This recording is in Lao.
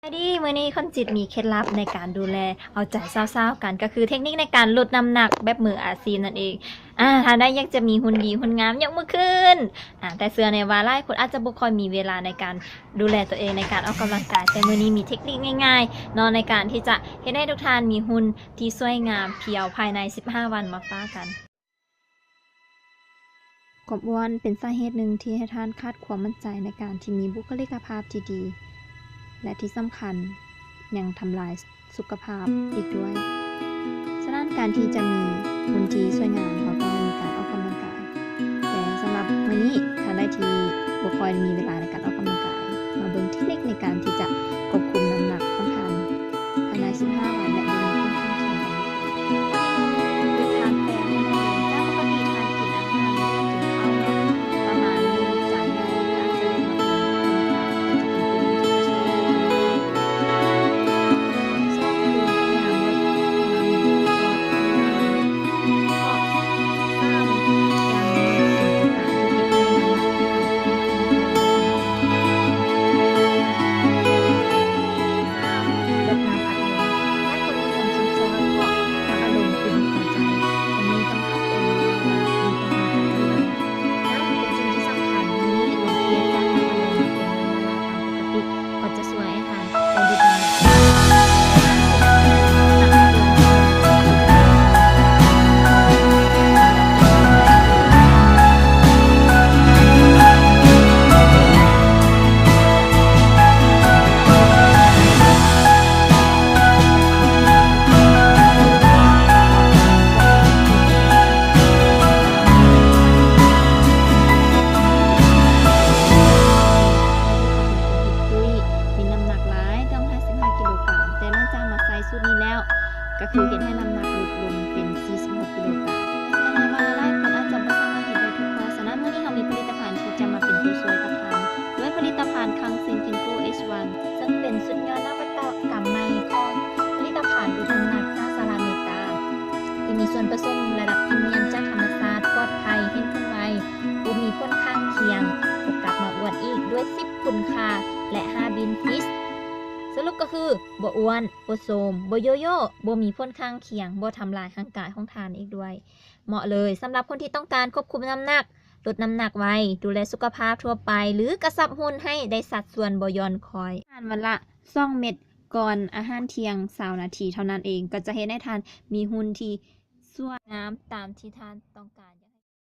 ສະບາຍດີ ມື້ນີ້ຄົນຈິດມີເຄັດລັບໃນການດູແລເອົາໃຈສາວໆກັນ ກໍຄືເທັກນິກໃນການຫຼຸດນ້ຳໜັກແບບມືອາຊີບນັ້ນເອງ. ອາ ທ່ານໃດຢາກຈະມີຫຸ່ນດີຫຸ່ນງາມ ຍົກມືຂຶ້ນ. ອາ ແຕ່ເຊື່ອແນ່ວ່າຫຼາຍຄົນອາດຈະບໍ່ຄ່ອຍມີເວລາໃນການດູແລຕົວເອງໃນການອອກກຳລັງກາຍ, ແຕ່ມື້ນີ້ມີເທັກນິກງ່າຍໆເນາະ ໃນການທີ່ຈະເຮັດໃຫ້ທຸກທ່ານມີຫຸ່ນທີ່ສວຍງາມພຽວພາຍໃນສິບຫ້າວັນມາຝາກກັນ. ຄວາມອ້ວນເປັນສາເຫດໜຶ່ງທີ່ໃຫ້ທ່ານຂາດຄວາມໝັ້ນໃຈໃນການທີ່ມີບຸກຄະລິກະພາບທີ່ດີ ແລະ ທີ່ສຳຄັນຍັງທຳລາຍສຸຂະພາບອີກດ້ວຍ. ສະນັ້ນ ການທີ່ຈະມີຫຸ່ນທີ່ສວຍງາມ ເຮົາຕ້ອງມີການອອກກຳລັງກາຍ. ແຕ່ສຳລັບມື້ນີ້ ທ່ານໃດທີ່ບໍ່ຄ່ອຍມີເວລາໃນການອອກກຳລັງກາຍ ມາເບິ່ງເທັກນິກໃນການທີ່ຈະຄວບຄຸມນ້ຳໜັກຂອງທ່ານພາຍໃນສິບຫ້າວັນ ແລະ ບໍ່ມີຜົນຂ້າງຄຽງ. ມີນ້ຳໜັກຫຼາຍ ຕ້ອງຫ້າສິບຫ້າກິໂລກຣາມ, ແຕ່ຫຼັງຈາກມາໃຊ້ສູດນີ້ແລ້ວ ກໍຄືເຮັດໃຫ້ນ້ຳໜັກຫຼຸດລົງເປັນສີ່ສິບຫົກກິໂລກຣາມ. ແຕ່ເຊື່ອແນ່ວ່າຫຼາຍຄົນອາດຈະບໍ່ສາມາດເຮັດໄດ້ທຸກຂໍ້, ສະນັ້ນ ມື້ນີ້ເຮົາມີຜະລິດຕະພັນທີ່ຈະມາເປັນຜູ້ຊ່ວຍກັບທ່ານ ດ້ວຍຜະລິດຕະພັນຄັງຊິນ Ginkgo H one ເຊິ່ງເປັນສຸດຍອດນະວັດຕະກຳໃໝ່ຂອງຜະລິດຕະພັນຫຼຸດນ້ຳໜັກຈາກສະຫະລັດອາເມລິກາ ທີ່ມີສ່ວນປະສົມລະດັບພຣີມຽມຈາກທຳມະຊາດ, ປອດໄພ, ເຫັນຜົນໄວ, ບໍ່ມີຜົນຂ້າງຄຽງ. ພວກກັບມາອວດອີກດ້ວຍສິບຄຸນຄ່າ ແລະ ຫ້າ Benefits. ສະຫຼຸບກໍຄື ບໍ່ອ້ວນ, ບໍ່ໂຊມ, ບໍ່ໂຢໂຍ່, ບໍ່ມີຜົນຂ້າງຄຽງ, ບໍ່ທຳລາຍຮ່າງກາຍຂອງທ່ານອີກດ້ວຍ. ເໝາະເລີຍສຳລັບຄົນທີ່ຕ້ອງການຄວບຄຸມນ້ຳໜັກ, ລົດນ້ຳໜັກໄວ, ດູແລສຸຂະພາບທົ່ວໄປ ຫຼື ກະຊັບຫຸ່ນໃຫ້ໄດ້ສັດສ່ວນບໍ່ຢ່ອນຄ່ອຍ. ທານວັນລະສອງເມັດ ກ່ອນອາຫານທ່ຽງຊາວນາທີເທົ່ານັ້ນເອງ ກໍຈະເຮັດໃຫ້ທ່ານມີຫຸ່ນທີ່ສວຍງາມຕາມທີ່ທ່ານຕ້ອງການ.